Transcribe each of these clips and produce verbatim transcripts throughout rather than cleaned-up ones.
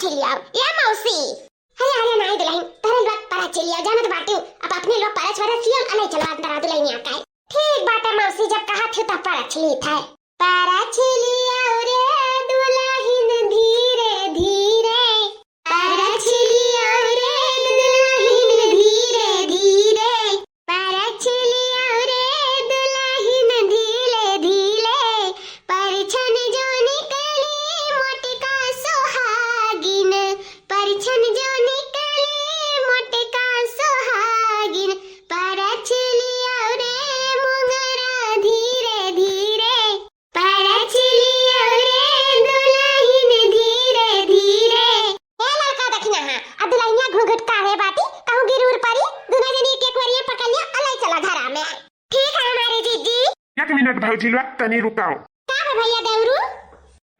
छिलियाओ, ए मौसी। अरे, अरे, नाई दुलहिन, तोहरे लोग परछी लियाओ, जानत बाटू, अब अपने लोग परछ वरछ लियाओ, अलई चलो अंदर दुलहिनिया का है। ठीक बाटे मौसी, जब कहा थी तब परछ ली था। परछ लियाओ रे दुलहिन धीरे धीरे, परछ लियाओ रे दुलहिन धीरे धीरे, परछ लियाओ रे दुलहिन धीरे धीरे, परछन जो निकली मोटका सुहागिन, परछन जो निकली मोटका सुहागिन, परछ लियाओ रे मुंगरा धीरे धीरे, परछ लियाओ रे दुलहिन धीरे धीरे। ए ललका दखिनहा, आ दुलहिनिया घूंघट काढ़े बाटी, कहूँ गिर उर परी, दुनो जनी एक एक वरिया पकड़ लिया, अलई चला घरा में। ठीक है हमारी जीजी। एक मिनट भौजी लोग, तनी रुकाओ। का बे भैया देवरू?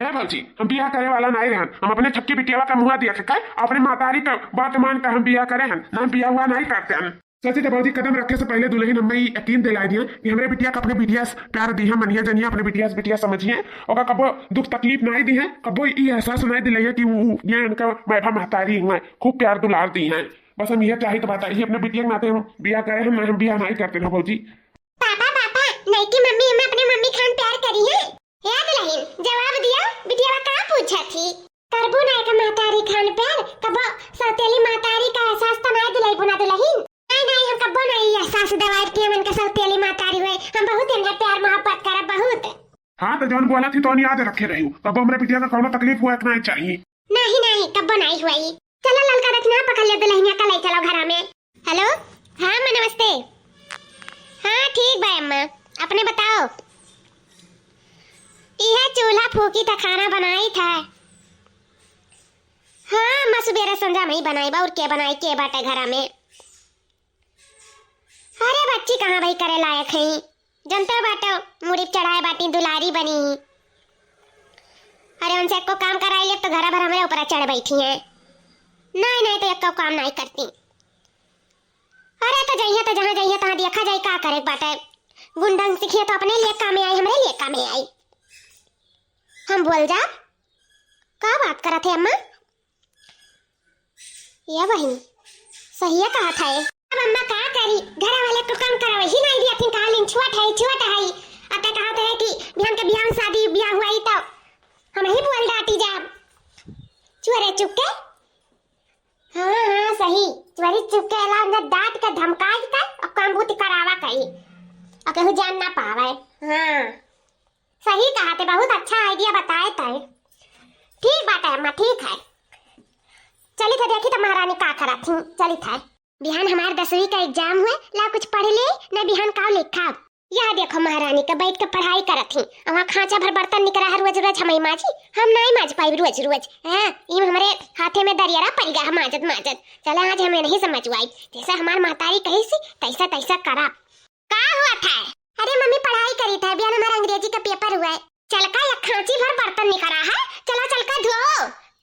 ए भौजी, हम बियाह करे वाला नाई रहन, हम अपने छक्की बिटियावा का मुँहा दिया के का, अपने मातारी का बात मान के हम बियाह करे हन, ना हम बियाह हुआ नाई करते हन। सोचे तो भौजी, कदम रखे से पहले दुलहिन हमें ई यकीन दिलाए दिया कि हमरे बिटिया का अपने बिटिया से प्यार दिया, मनिया जनिया, अपने बिटिया से बिटिया समझिए, ओका कबो दुख तकलीफ नाई दिहे, कबो ई एहसास नाई दिलाइए कि उ, ये उनका मैभा महतारी हुआ, खूब प्यार दुलार दिहे। बस हम ये चाहित बाटे, ये अपने बिटिया के नाते हम बियाह करे हन, हम बियाह नाई करते ना भौजी। पापा, पापा, नईकी मम्मी हमें अपने मम्मी खान प्यार करी है? ए दुलहिन, जवाब दिया, बिटिया का पूछा थी? करबू ना एक महतारी खान प्यार, कबो सौतेली महतारी का एहसास तो नाई दिलाइबू ना दुलहिन? नाई, नाई, हम कबो नाई एहसास दिलाइब कि हमन के सौतेली महतारी हुए। हम बहुत इनका प्यार मोहब्बत करब, बहुत। हाँ, तो जौन बोला थी तो याद रखे रही, कबो हमरे बिटिया का कौनो तकलीफ हुए के नाई चाहिए। नाई, नाई, कबो नाई हुई। चलो ललका दखिनहा पकड़ ले दुलहिनिया का लई चलो घरा में। हेलो, हाँ अम्मा नमस्ते। हाँ ठीक बा अम्मा, अपने बताओ। इहे चूल्हा फूकी था, खाना बनाई था। हाँ अम्मा, सुबेरे संझा में ही बनाई बा, और के बनाई, के बाटे घरा में? अरे बच्ची कहाँ भाई करे लायक है, जनते बाटो मुड़ी पे चढ़ाए बाटी, दुलारी बनी। अरे उनसे एको काम कराई ले तो घरा भर हमरे ऊपर चढ़ बैठी हैं। नाई, नाई तो एको काम नाई करती। अरे तो जइहे तो जहाँ जइहे तहाँ देखा जाई का करे बाटे। गुंडन सीखिए तो अपने लिए कामे आई, हमरे लिए कामे आई। हम बोल जा, का बात करत है अम्मा? या बहिन, सहिया कहत है। अब अम्मा का करी, घर वाले को काम करवही नाई दिया थी, कहा लिन छुअत है, छुअत है। अब ते कहत है कि बिहान के बियाह में शादी बियाह हुआ ही तो हम ही बोल डाटी जाब। चुअरे चुप के। हाँ, हाँ, सही। चुअरी चुप के अलावा उनका डांट के धमकाई के और काम बूती करावा कही। और केहू जान ना पावे। हाँ। सही कहा थे, बहुत अच्छा idea बताए थे। ठीक बात है अम्मा, ठीक है। चली थे देखी तो महारानी का करत थी, चली थे। बिहान हमार दसवीं का exam हुए, ला कुछ पढ़ ले, न बिहान का लिखा। या देखो महारानी का बैठ के पढ़ाई करत थी, वहाँ खांचा भर बर्तन निकरा है रोज रोज हमई माजी, हम नाई माज पाई रोज रोज। हाँ, इम हमरे हाथे में दरियरा पड़ गया है माजत माजत। चला आज हमें नहीं समझ आई, जैसे हमार महतारी कही सी तैसा तैसा करा। का हुआ था? अरे मम्मी, पढ़ाई करी था, बिहान हमारा अंग्रेजी का paper हुआ है। चल का, एक खांची भर बर्तन निकरा है, चला चल का धो।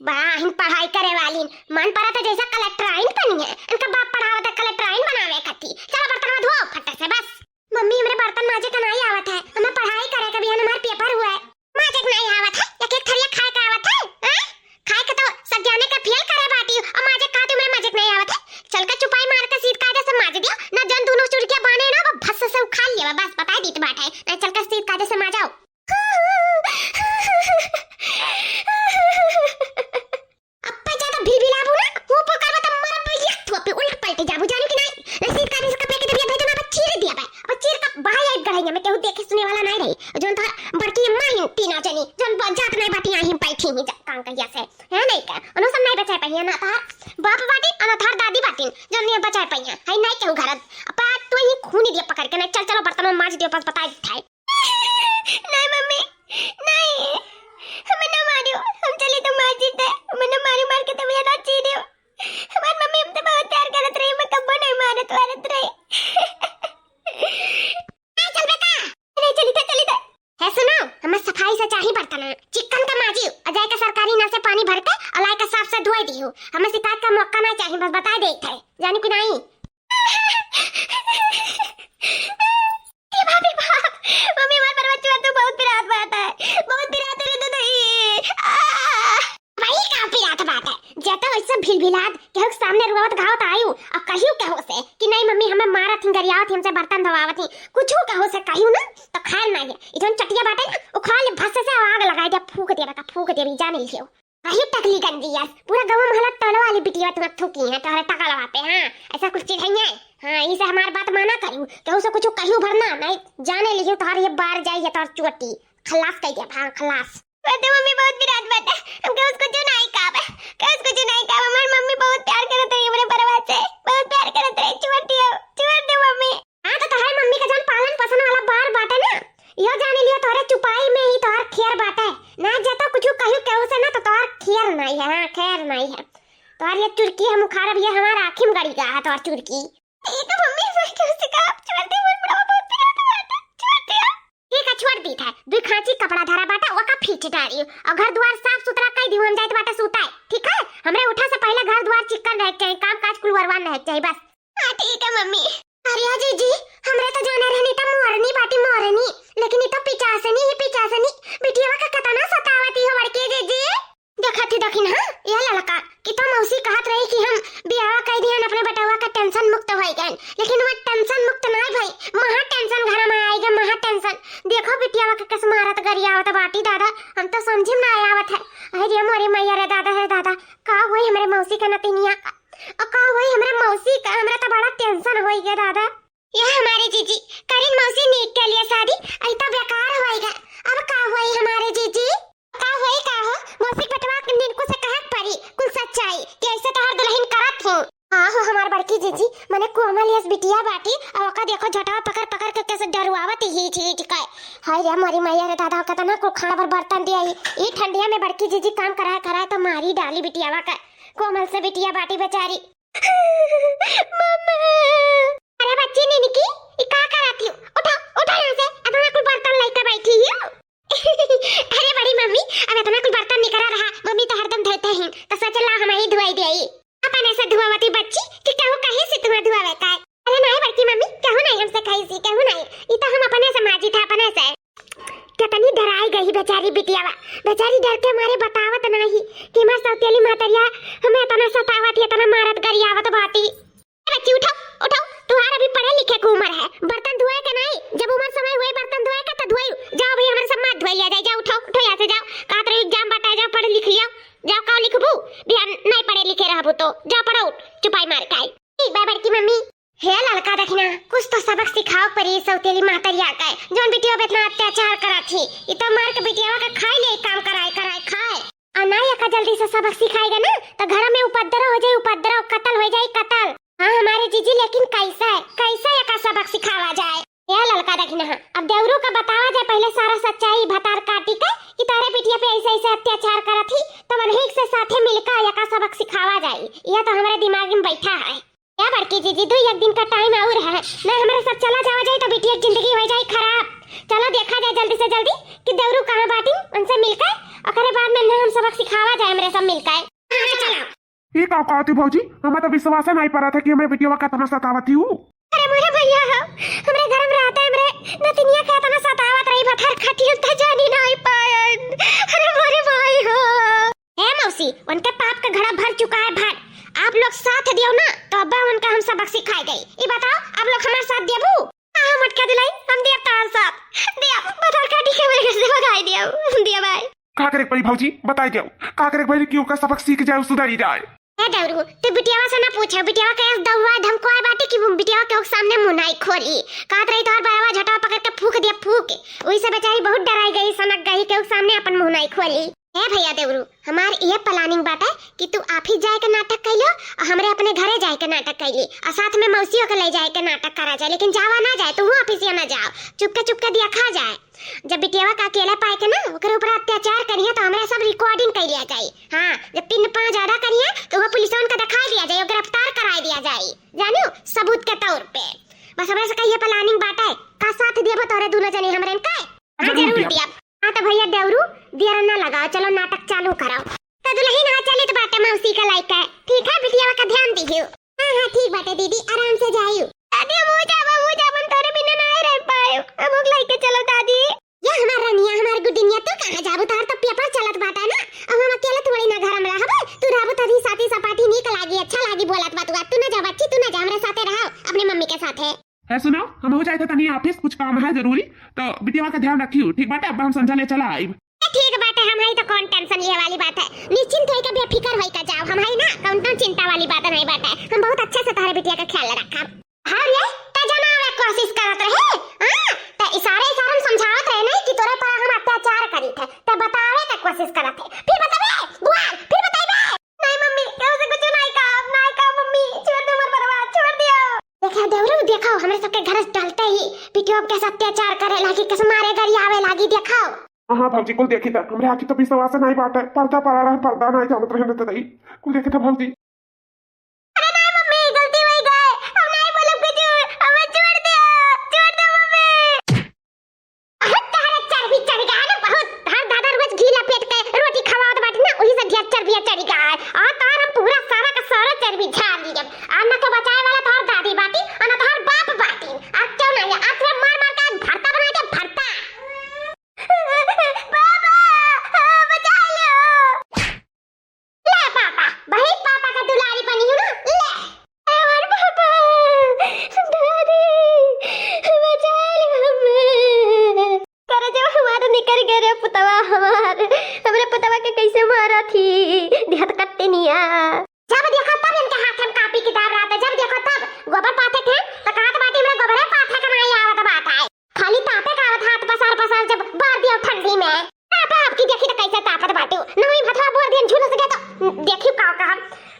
बड़ा हिन पढ़ाई करे वाली, मन पड़ा था जैसा कलेक्टराइन बनी है। इनका बाप पढ़ावा था कलेक्टराइन बनावे खाती। चला बर्तन धो फट से बस। मम्मी, हमरे बर्तन माजे का नाई आवत है, हमें पढ़ाई करे का, बिहान हमार paper हुआ है। माजे के नाई आवत है, एक एक थरिया खाए का आवत है, हैं? खाए के तो सब जाने का फेल करे बाटी, और माजे का तुमरे माजे के नाई आवत है। चल के चुपाई मार के सीध कायदे से माज दियो, ना जन दोनों चुरकिया बाने ना, वो भस से उखाड़ लेवा, बस बताई दीत बाटे, नहीं चल के सीध कायदे से माजाओ। अप्पा ज्यादा भिलभिलाबू ना, वो पकड़बा त मरब एक थोपे, उलट पलट जाबू, जानू कि नाई? रसीद कागज का पैकेट दिया, भेजना, अब चीर दिया बा। अब चीर का बाहर आई गढ़ैया में, केहू देखे सुने वाला नाई रही। जौन तोहर बड़की अम्मा ही तीनों जनी, जौन ब-, जात नाई बाटी, यहीं बैठी ही जा, काम कहिया से। है नाई का? उन्हों सब नाई बचाए पाइया, ना तोहर बाप बाटी, ना तोहर दादी बाटी, जौन नहीं बचाए पाइया। है नाई केहू घरत। अप्पा तू ही खूनी दिया पकड़ के, नाई चल, चलो बर्तन में माज दियो, बस बताई दिया है। नहीं मम्मी, नहीं, हमें ना मारियो, हम चली तो मार जीते, हमें ना मारियो, मार के तो मेरा ना जी दियो। हमार मम्मी हमसे बहुत प्यार करत रही, मैं कब्बो नहीं मारत वारत रही। नहीं चल बेटा, नहीं चली तो, चली तो। है सुनो, हमें सफाई से चाही बर्तन, चिकन का माजी, और जाए के सरकारी नल से पानी भर के और लाए के साफ से धोए दियो। हमें शिकायत का मौका ना चाही, बस बताए देते हैं, जानी कि नहीं। ए बाप रे बाप, मम्मी हमार परवा चुआ तो बहुत पिरात बात है, बहुत पिरात रे तो दही। आ! भाई का पिरात बात है, बिलाद, केहू के सामने रुआवत घावत आयु, अउ कहियो केहू से कि नहीं मम्मी, हमें मारत ही, गरियावत ही, हमसे बर्तन धोवावत ही, कुछू केहू से कहियो ना, तो खैर ना है। ई जौन चटिया बाटे ना, उखाड़ भस्से से आग लगाई दे, फूंक दे, बता, फूंक दे, जान लियो। वही टकली गंजी यस, पूरा गाँव मोहल्ला टोला वाली बिटिया तुम्हें थूकी है, तोहरे टकलवा पे, हाँ, ऐसा कुछ चीज है ये? हाँ, इसे हमार बात माना करू, केहू से कुछ कहियो भर ना, नहीं जाने लियो तोहर ये बार जाई है तोहर चोटी, खलास कह दे, हाँ, खलास। बाटे मम्मी, बहुत बिराट बाटे। हमके उसको जो नाई काबे, के उसको जो नाई काबे। हमार मम्मी बहुत प्यार करत रही हमरे बरवा से, बहुत प्यार करत रही। छोड़ दियो, छोड़ दे मम्मी। हाँ, तो तोहरे मम्मी का जौन पालन पोषण वाला बार बाटे ना, यो जाने लियो तोहरे चुपाई में ही तोहर खैर बाटे। ना जाता कुछ कहू केहू से ना, तो तोहर खैर नहीं है, हाँ, खैर नहीं है। तोहर ये चुरकी हम उखाड़ब, ये हमार आँखी में गड़ी गा है तोहर चुरकी। ठीक है मम्मी, मैं क्यों सिखाब? छोड़ दे, मोर बुढ़वा बहुत पिरात बाटे, छोड़ दियो। ठीक है, छोड़ दी था। दुई खांची कपड़ा धरा बाटा, ओका फींच डारी। और घर द्वार साफ सुथरा कर दी, हम जाइत बाटा सूता है, ठीक है? हमरे उठा से पहले घर द्वार चिक्कन रहे के चाही, काम काज कुल वरवान रहे के चाही, बस। हाँ, ठीक है मम्मी। अरे जीजी, हमरे तो जाने रहनी त मोरनी बाटी मोरनी, लेकिन ई तो पिचासनी ही पिचासनी। बिटियावा का कतना सतावती हो बड़की जीजी। देखा थी दखिन, हाँ, ये लड़का कि तो मौसी कहत रही कि हम बियाह कर दिहन, अपने बेटवा का टेंशन मुक्त हो गए, लेकिन वो टेंशन मुक्त ना भई, महा टेंशन घर में आएगा, महा टेंशन। देखो बिटियावा के कस मारत गरियावत बाटी दादा, हम तो समझी में ना आवत है। अरे रे मोरे मैया रे दादा, हे दादा, का हुई हमरे मौसी का नतिनिया का, और का हुई हमरे मौसी का, हमरा तो बड़ा टेंशन होई गया दादा। ये हमारे जीजी, करिन मौसी नीक के लिए शादी, ऐ तो बेकार होई गए। अब का हुई हमारे जीजी? का होई का हो? मौसी बेटवा के निनको से कहक परी कुल सच्चाई कि ऐसे तोहार दुल्हन करत ही। हाँ हो हमार बड़की जीजी, मने कोमल यस बिटिया बाटी, और ओका देखो झटवा पकड़ पकड़ के कैसे डरुआवत ही झीझ के। हाय रे मोरी मैया रे दादा, केतना कुल खाना भर बर्तन दिया ही। ई ठंडिया में बड़की जीजी काम कराए कराए तो मारी डाली बिटियावा का। कोमल से बिटिया बाटी बेचारी। मम्मा। अरे बच्ची निनकी, ई का करत हियो? उठो, उठो यहाँ से, इतना कुल बर्तन लेके बैठी हियो। अरे बड़ी मम्मी, अब इतना कुल बर्तन निकरा रहा, मम्मी तो हरदम धोते ही, तो सोचे ला हम ही धुआई दे। अपने से धुआवती बच्ची कि केहू कहीं से तुम्हें धुआवे का है? अरे नहीं बड़की मम्मी, केहू नहीं हमसे कही सी, केहू नहीं, ई तो हम अपने से माजी था, अपने से। कितनी डराई गई बेचारी बिटियावा, बेचारी डर के मारे बतावत नहीं कि मैं सौतेली मातरिया हमें इतना सतावत, इतना मारत गरियावत बाटी। बच्ची उठो, उठो, तुहार अभी पढ़े लिखे के उम्र है, बर्तन धोए के नहीं, जब उम्र समय हुए बर्तन धोए के तो धोए, जाओ भैया हमारे सब माथ धोए लिया जाए, जाओ उठो, उठो यहाँ से जाओ, कहत रही एग्जाम बाटा है, जाओ पढ़ लिख लियो, जाओ का लिखबू, बिहान नहीं पढ़े लिखे रहबू तो, जाओ पढ़ो, चुपाई मार के आई। ठीक बा बड़की मम्मी। हे लड़का दखिना, कुछ तो सबक सिखाओ परी सौतेली महतरिया के, जौन बिटिया पे इतना अत्याचार करत ही, ई तो मार के बिटियावा के खाई ले, काम कराए कराए खाए। आ ना एका जल्दी से सबक सिखाएगा ना, तो घर में उपद्रव हो जाए, उपद्रव, कत्ल हो जाए, कत्ल। हाँ हमारे जीजी, लेकिन कैसे, कैसे एका सबक सिखावा जाए? ए ललका दखिनहा, अब देवरू का बतावा जाए पहिले सारा सच्चाई भतार काटी के कि तोहरे बिटिया पे ऐसे ऐसे अत्याचार करत ही, तो वनही से साथे मिलकर एका सबक सिखावा जाए। यह तो हमरे दिमाग में बैठा है। या बड़की जीजी, दू एक दिन का टाइम और है ना, हमरे सब चला जावा जाए तो बिटिया की जिंदगी हो जाए खराब। चलो देखा जाए जल्दी से जल्दी कि देवरू कहाँ बाटिन, उनसे मिलकर ओकरे बाद में ना हम सबक सिखावा जाए हमरे सब मिलकर। हाँ, चलो। ई का कहती भौजी, हमें तो विश्वास नहीं पड़ा था कि हमरे बिटिया का इतना सतावत ही हूँ। अरे मोरे भैया हो, हमरे घर में रहते हमरे नतिनिया के इतना सतावत रही, भतार खटियल त जानी नहीं पायन। अरे मोरे भाई हो। ए मौसी, उनके पाप का घड़ा भर चुका है, भर। आप लोग साथ दियो ना, तो अब उनका हम सबक सिखाए गई। ई बताओ, आप लोग हमारे साथ देबू? हाँ, मटका दिलाई, हम दिया तार साथ। दिया, भतार काटी के हमरे घर से भगाई दिया, दिया भाई। का करे के पड़ी भौजी, बताई दियो। का करे के पड़ी कि ओकर सबक सीख जाए, सुधरी जाए। ए दौरू, तू बिटियावा से ना पूछे, बिटियावा के दौआ धमकोए बाटे कि वो बिटियावा के ओक सामने मुंह नाई खोली। कहत रही तोहर बड़वा झटवा पकड़ के फूंक दिया, फूंक। वही से बेचारी बहुत डराई गई, सनक गई के ओक सामने अपन मुंह नाई खोली। ए भैया देवरू, हमार ये प्लानिंग बाटे कि तू आप ही जाए के नाटक कैलो और हमरे अपने घरे जाए के नाटक कैली और साथ में मौसियों के ले जाए के नाटक करा जाए, लेकिन जावा ना जाए, तू आप ही से ना जाओ, चुपके चुपके दिया खा जाए। जब बिटियावा का अकेले पाए के ना, ओकरे ऊपर अत्याचार करिए तो हमरे सब रिकॉर्डिंग कर लिया जाए। हाँ, जब पिंड पाँव ज्यादा करिए तो वो पुलिसवन का दिखाई दिया जाए, गिरफ्तार कराई दिया जाए, जानो, सबूत के तौर पे। बस हमरे से कहिए प्लानिंग बाटे, का साथ दिए तोरे दोनों जने हमरे का? हाँ, जरूर जरूर दिया। दिया। हाँ तो भैया देवरू, देर ना लगाओ, चलो नाटक चालू करो। तो दुल्हन हाँ चलित बाटे मौसी का लाइक है, ठीक है, बिटियावा का ध्यान दिहियो। हाँ, हाँ, ठीक बाटे दीदी, आराम से जाइयो। अरे मुँह जाबा, मुँह जाबा, हम तोरे बिना ना रह पाए। हम ओक लाइके चलो दादी। या हमार रनिया, हमार गुडिनिया, तू कहाँ जाबू? तोहर तो पेपर चलत बाटा ना, अब हम अकेले थोड़ी ना घर में रहबे, तू रहबू तभी साथी सपाटी नीक है सुनाओ, हमहू जाइत है तनी office, कुछ काम है जरूरी, तो बिटिया का ध्यान रखियो, ठीक बाटे? अब हम संझा ले चला आइब। ए, ठीक बाटे, हम हई तो कौन tension लिए वाली बात है, निश्चिंत होई के बेफिकर होई के जाओ, हम हई ना, कौन चिंता वाली बात नहीं बाटे, हम बहुत अच्छे से तोहरे बिटिया का ख्याल रखब। हाँ रे, त जनावे कोशिश करत रहे, हाँ, त इशारे इशारे में समझावत रहे नहीं कि तोरे पर हम अत्याचार करी थे, त बतावे के कोशिश करत है। फिर बतावे, बुआ, फिर बताइबे। नहीं मम्मी, केहू से कुछ नहीं कहा, नहीं कहा मम्मी, छोड़ दे हमर बरवा, छोड़ दियो। देखा देवरू, देखो, हमरे सबके घर से डलते ही पिटियो के अत्याचार करे लागी, कैसे मारे गरियावे लागी, देखो। हाँ, हाँ भौजी, कुल देखी था, हमरे आँखी तो विश्वास नहीं बाटे, पर्दा पड़ा रहे, पर्दा नहीं जानत रहे, नहीं तो नहीं, कुल देखी था भौजी। अरे नहीं मम्मी, गलती हो गई, हम नहीं बोलब कुछ, हमें छोड़ दियो, छोड़ दो मम्मी। बहुत तहरा चर्बी चढ़ गया है ना, बहुत। हर दादा रोज घी लपेट के रोटी खवावत बाटी ना, वही से ढेर चर्बिया चढ़ गया है। और तोहर हम पूरा सारा का सारा चर्बी झाड़ ली जब। और ना तो बचाए वाला तोहर दादी बाटी, और ना तोहर बाप बाटी। और क्यों नहीं है, आज तुम्हें मार मार के भरता बना दे, भरता। बाबा, बचा लो। ले पापा, वही पापा का दुलारी बनी हूँ ना, ले। हमार पापा, दादी, बचा लो हमें। करे जब हमारा निकल गए रे पुतवा हमार, हमरे पुतवा के कैसे मारा थी, देहत कट्टे निया। जब देखो तब इनके हाथ में कापी किताब रहता, जब देखो तब गोबर पाथे थे, तो कहा तो बाटी में गोबरे पाथे का नहीं आवत बात है। खाली तापे का आवत हाथ पसार पसार जब बार दियो ठंडी में। तापे आपकी देखी तो कैसे तापत बाटू। नवी भथवा बोर दिन झुलस गया तो देखी का कहा।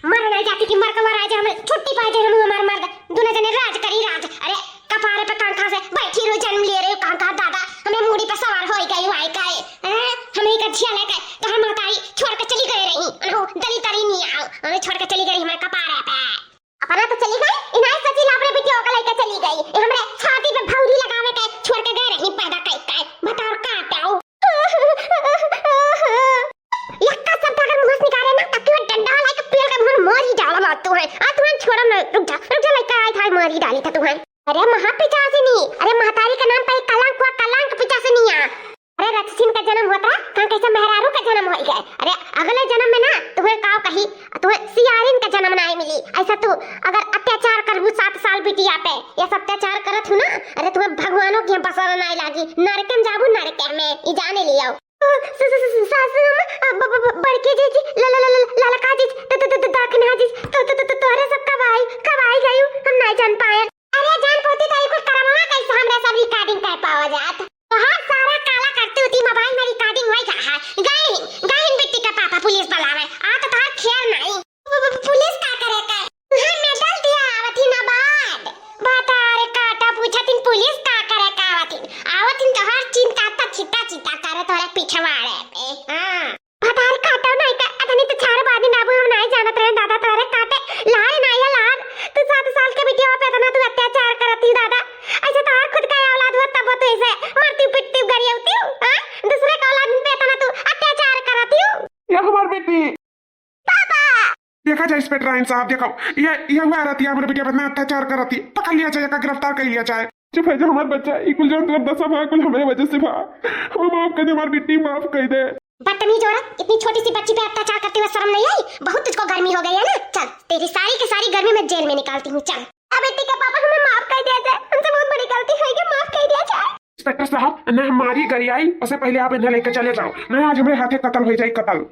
मर नहीं जाती कि मर कमर आ जाए, हमें छुट्टी पा जाए, हम हमार मर्द दोनों जने राज करी राज। अरे कपारे पे कांखा से बैठी रहो, जन्म लिए रहे कांखा दादा, हमें मूड़ी पे सवार होई गई वाई काए। हैं? हमें का झिया लेके तो हम महतारी छोड़ के चली गई रही। अनो दली तली नहीं आओ, हमें छोड़ के चली गई हमारे कपारे पे। अपना तो चली गई, इन्हें सची लापरे बिटियों का लेके चली गई। ये हमरे छाती पे भौरी लगावे के छोड़ के गए रही पैदा कई कई। बताओ का पाऊं? यक्का शब्द अगर मुंह से निकाले ना, तब कि वो डंडा वाला एक पेड़ का मुंह मार ही डाला बात तू है। आ तू छोड़ा ना, रुक जा, रुक जा, लइका आई था, मार ही डाली था तू है। अरे महापिचासिनी, अरे महतारी का नाम पे कलंक हुआ, कलंक पिचासिनिया। अरे रक्षसिन का जन्म होत रहा, कहाँ कैसे मेहरारू का जन्म होई गए। अरे अगले जन्म में ना तुम्हें काव कही, तुम्हें सियारिन का जन्म ना मिली। ऐसा तू अगर अत्याचार करबू सात साल बिटिया पे, या सब अत्याचार करत हूँ ना, अरे तुम्हें भगवानों के यहाँ बसाना ना लागी, नरके में जाबू, नरके में, ई जाने लियो। स-, स-, स-, सासू अम्मा, अ, ब-, ब-, ब-, बड़के जीजी, ल-, ल-, ल-, ल-, ललका जीजी, त-, त-, त-, त-, दखना जीजी, तो, तो, तो, तो, तोहरे सब कब आई, कब आई गयू, हम नहीं जान पाए। अरे जान पोती तो ई कुल करमवा कैसे हमरा सब recording कर पावा जात। तोहार सारा काला करती होती मोबाइल में recording होई का है। गए हिन, गए हिन बिट्टी का पापा पुलिस बुलावे। आ तो तोहार खेल नहीं। पु-, पु-, पुलिस का करे का? तुहार मेडल दिया आवत ही ना बाद। बता रे काटा पूछत हिन पुलिस का करे का आवत हिन। आवत हिन तोहार चिंता त चिता चिता करे तोरे पिछवाड़े पे। हाँ। भतार काटो नहीं का, अतनी तो छाड़ बाजी नाबू हम नहीं जानत रहे दादा तोरे काटे। लार नहीं है लार। तू सात साल के बिटिया पे इतना तू अत्याचार करत ही दादा। ऐसे तोहार खुद का औलाद हुआ तब तू ऐसे मरती पिटती गरियावती हूँ, हाँ? दूसरे का औलाद पे इतना तू अत्याचार करत ही हूँ। या हमार बेटी। पापा। देखा जाए इंस्पेक्टर आइन साहब, देखो, ये, ये हुआ रहती है, हमरे बिटिया पर इतना अत्याचार करती, पकड़ लिया जाए, एका गिरफ्तार कर लिया जाए। चुप है जा हमार बच्चा, ई कुल जौन तोर दशा भा, कुल हमरे वजह से भा। हमें माफ कर दे, हमार बेटी माफ कर दे। बदतमीज औरत, इतनी छोटी सी बच्ची पे अत्याचार करते हुए शर्म नहीं आई? बहुत तुझको गर्मी हो गई है ना? चल, तेरी सारी की सारी गर्मी मैं जेल में निकालती हूँ, चल। अब बेटी का पापा हमें माफ कर दिया जाए, हमसे बहुत बड़ी गलती हुई है, माफ कर दिया जाए। इंस्पेक्टर साहब, न हमारी गरियाई, उससे पहले आप इन्हें लेके चले जाओ, न आज हमरे हाथे कत्ल हो जाए, कत्ल।